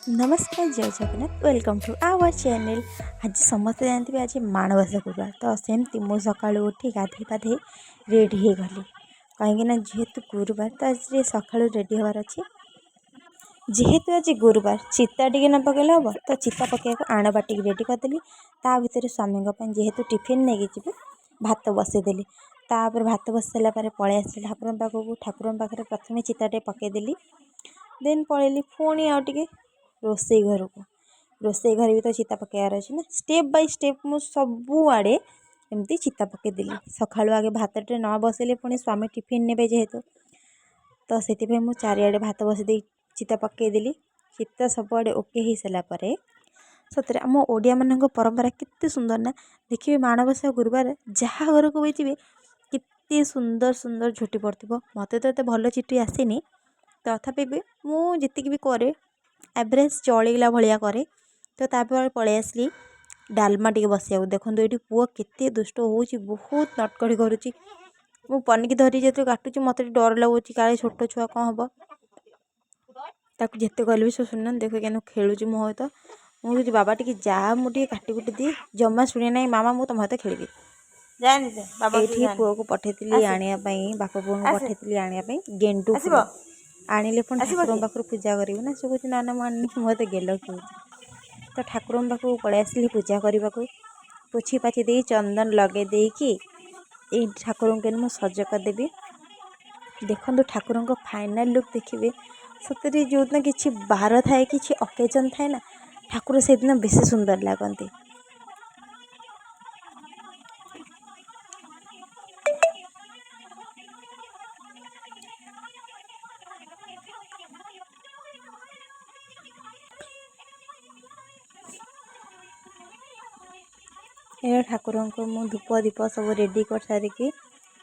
ନମସ୍କାର, ଜୟ Jagannath. Welcome to our channel. ଆଜି ସମସ୍ତେ ଜାଣିଥିବେ, ଆଜି ମାଣବସା ଗୁରୁବାର। ତ ସେମିତି ମୁଁ ସକାଳୁ ଉଠି ଗାଧୋଇ ପାଧୋଇ ରେଡ଼ି ହେଇଗଲି, କାହିଁକିନା ଯେହେତୁ ଗୁରୁବାର, ତ ଆଜି ଟିକେ ସକାଳୁ ରେଡ଼ି ହେବାର ଅଛି। ଯେହେତୁ ଆଜି ଗୁରୁବାର, ଚିତା ଟିକେ ନ ପକାଇଲେ ହେବ? ତ ଚିତା ପକାଇବାକୁ ଆଣ ବାଟିକି ରେଡ଼ି କରିଦେଲି। ତା ଭିତରେ ସ୍ୱାମୀଙ୍କ ପାଇଁ, ଯେହେତୁ ଟିଫିନ୍ ନେଇକି ଯିବେ, ଭାତ ବସେଇଦେଲି। ତାପରେ ଭାତ ବସି ସାରିଲା ପରେ ପଳେଇ ଆସିଲି ଠାକୁରଙ୍କ ପାଖକୁ। ଠାକୁରଙ୍କ ପାଖରେ ପ୍ରଥମେ ଚିତାଟେ ପକାଇଦେଲି। ଦେନ୍ ପଳେଇଲି ପୁଣି ଆଉ ଟିକେ ରୋଷେଇ ଘରକୁ। ରୋଷେଇ ଘରେ ବି ତ ଚିତା ପକାଇବାର ଅଛି ନା। ଷ୍ଟେପ୍ ବାଇ ଷ୍ଟେପ୍ ମୁଁ ସବୁଆଡ଼େ ଏମିତି ଚିତା ପକାଇଦେଲି। ସକାଳୁ ଆଗେ ଭାତଟେ ନ ବସେଇଲେ ପୁଣି ସ୍ୱାମୀ ଟିଫିନ୍ ନେବେ ଯେହେତୁ, ତ ସେଥିପାଇଁ ମୁଁ ଚାରିଆଡ଼େ ଭାତ ବସେଇ ଦେଇ ଚିତା ପକାଇଦେଲି। ଚିତା ସବୁଆଡ଼େ ଓକେ ହେଇସାରିଲା ପରେ, ସତରେ ଆମ ଓଡ଼ିଆମାନଙ୍କ ପରମ୍ପରା କେତେ ସୁନ୍ଦର ନା? ଦେଖିବେ, ମାଣବସା ଗୁରୁବାର ଯାହା ଘରକୁ ବି ଯିବେ, କେତେ ସୁନ୍ଦର ସୁନ୍ଦର ଝୋଟି ପଡ଼ିଥିବ। ମୋତେ ତ ଏତେ ଭଲ ଝୋଟି ଆସିନି, ତଥାପି ବି ମୁଁ ଯେତିକି ବି କରେ, ଆଭରେଜ୍ ଚଳିଲା ଭଳିଆ କରେ। ତ ତାପରେ ପଳେଇ ଆସିଲି ଡାଲମା ଟିକେ ବସିବାକୁ। ଦେଖନ୍ତୁ, ଏଇଠି ପୁଅ କେତେ ଦୁଷ୍ଟ ହେଉଛି, ବହୁତ ନଟଖଟି କରୁଛି। ମୁଁ ପନିକି ଧରି ଯେତେବେଳେ କାଟୁଛି, ମୋତେ ଟିକେ ଡର ଲାଗୁଛି, କାଳେ ଛୋଟ ଛୁଆ କ'ଣ ହେବ। ତାକୁ ଯେତେ କହିଲେ ବି ସେ ଶୁଣୁନାହାନ୍ତି। ଦେଖ କେମିତି ଖେଳୁଛି ମୋ ସହିତ। ମୁଁ କହୁଛି, ବାବା ଟିକେ ଯା, ମୁଁ ଟିକେ କାଟି କୁଟି ଦିଏ। ଜମା ଶୁଣେ ନାହିଁ। ମାମା, ମୁଁ ତମ ସହିତ ଖେଳିବି। ଯାଏନି ସେ ବାବା। ଏଇଠି ପୁଅକୁ ପଠେଇଥିଲି ଆସେ। ଆଣିବା ପାଇଁ, ବାପ ପୁଅଙ୍କୁ ଆସେ। ପଠେଇଥିଲି ଆଣିବା ପାଇଁ ଗେଣ୍ଡୁ ଆସିବ? ଫୁଲ। ଆଣିଲେ ପୁଣି ଆସିବ ଠାକୁରଙ୍କ କି? ପାଖରୁ ପୂଜା କରିବୁ ନା। ସେ କହୁଛି, ନା ନା, ମୁଁ ଆଣିନି, ମୁଁ ଏତେ ଗେଲ ଖେଳୁଛି। ତ ଠାକୁରଙ୍କ ପାଖକୁ ପଳେଇ ଆସିଲି ପୂଜା କରିବାକୁ। ପୋଛି ପାଛି ଦେଇ, ଚନ୍ଦନ ଲଗେଇ ଦେଇକି ଏଇ ଠାକୁରଙ୍କୁ କେମିତି ମୁଁ ସଜ କରିଦେବି। ଦେଖନ୍ତୁ, ଠାକୁରଙ୍କ ଫାଇନାଲ୍ ଲୁକ୍ ଦେଖିବେ। ସତରେ ଯେଉଁଦିନ କିଛି ବାର ଥାଏ, କିଛି ଅକେଜନ୍ ଥାଏ ନା, ଠାକୁର ସେଇଦିନ ବେଶୀ ସୁନ୍ଦର ଲାଗନ୍ତି। ଏ ଠାକୁରଙ୍କୁ ମୁଁ ଧୂପ ଦୀପ ସବୁ ରେଡ଼ି କରିସାରିକି,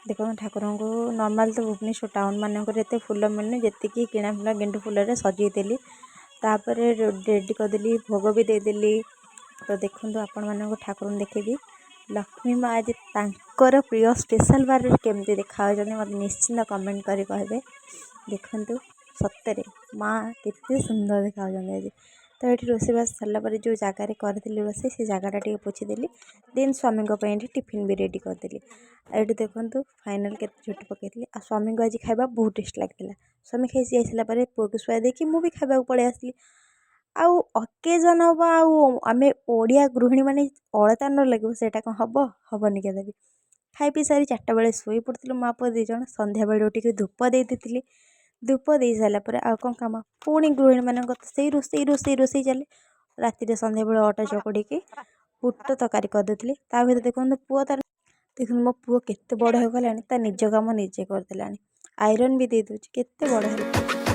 ଦେଖନ୍ତୁ ଠାକୁରଙ୍କୁ। ନର୍ମାଲ୍ ତ ଭୁବନେଶ୍ୱର ଟାଉନ୍ ମାନଙ୍କରେ ଏତେ ଫୁଲ ମିଳୁନି, ଯେତିକି କିଣା ଫୁଲ ଗେଣ୍ଡୁ ଫୁଲରେ ସଜେଇଦେଲି। ତାପରେ ରେଡ଼ି କରିଦେଲି, ଭୋଗ ବି ଦେଇଦେଲି। ତ ଦେଖନ୍ତୁ, ଆପଣମାନଙ୍କୁ ଠାକୁରଙ୍କୁ ଦେଖେଇବି। ଲକ୍ଷ୍ମୀ ମା ଆଜି ତାଙ୍କର ପ୍ରିୟ ସ୍ପେଶାଲ୍ ବାରରେ କେମିତି ଦେଖାଯାଉଛନ୍ତି, ମୋତେ ନିଶ୍ଚିନ୍ତ କମେଣ୍ଟ କରି କହିବେ। ଦେଖନ୍ତୁ, ସତରେ ମା କେତେ ସୁନ୍ଦର ଦେଖାଯାଉଛନ୍ତି ଆଜି। ତ ଏଠି ରୋଷେଇବାସ ସରିଲା ପରେ, ଯେଉଁ ଜାଗାରେ କରିଥିଲି ରୋଷେଇ, ସେ ଜାଗାଟା ଟିକେ ପୋଛିଦେଲି। ଦେନ୍ ସ୍ୱାମୀଙ୍କ ପାଇଁ ଏଠି ଟିଫିନ୍ ବି ରେଡ଼ି କରିଦେଲି। ଆଉ ଏଠି ଦେଖନ୍ତୁ, ଫାଇନାଲ୍ କେତେ ଝୋଟି ପକାଇଥିଲି। ଆଉ ସ୍ୱାମୀଙ୍କୁ ଆଜି ଖାଇବା ବହୁତ ଟେଷ୍ଟ ଲାଗିଥିଲା। ସ୍ୱାମୀ ଖାଇ ସାରିଲା ପରେ ପୁଅକୁ ଶୁଆଇ ଦେଇକି ମୁଁ ବି ଖାଇବାକୁ ପଳେଇ ଆସିଲି। ଆଉ ଅକେଜନ୍ ହେବ ଆଉ ଆମେ ଓଡ଼ିଆ ଗୃହିଣୀମାନେ ଅଳତା ନ ଲଗେଇବୁ, ସେଇଟା କ'ଣ ହେବ? ହେବନି କେବେ ବି। ଖାଇ ପିଇ ସାରି 4ଟା ବେଳେ ଶୋଇ ପଡ଼ିଥିଲୁ ମା ପୁଅ ଦୁଇ ଜଣ। ସନ୍ଧ୍ୟାବେଳେ ଉଠିକି ଧୂପ ଦେଇ ଦେଇଥିଲି। ଧୂପ ଦେଇ ସାରିଲା ପରେ ଆଉ କ'ଣ କାମ? ପୁଣି ଗୃହିଣୀମାନଙ୍କ ତ ସେଇ ରୋଷେଇ, ରୋଷେଇ, ରୋଷେଇ ଚାଲେ। ରାତିରେ ସନ୍ଧ୍ୟାବେଳେ ଅଟା ଚକଡ଼ିକି ବୁଟ ତରକାରୀ କରିଦେଇଥିଲି। ତା ଭିତରେ ଦେଖନ୍ତୁ ପୁଅ ତାର, ଦେଖନ୍ତୁ ମୋ ପୁଅ କେତେ ବଡ଼ ହେଇଗଲାଣି, ତା ନିଜ କାମ ନିଜେ କରିଦେଲାଣି। ଆଇରନ୍ ବି ଦେଇ ଦେଉଛି। କେତେ ବଡ଼ ହେଲା।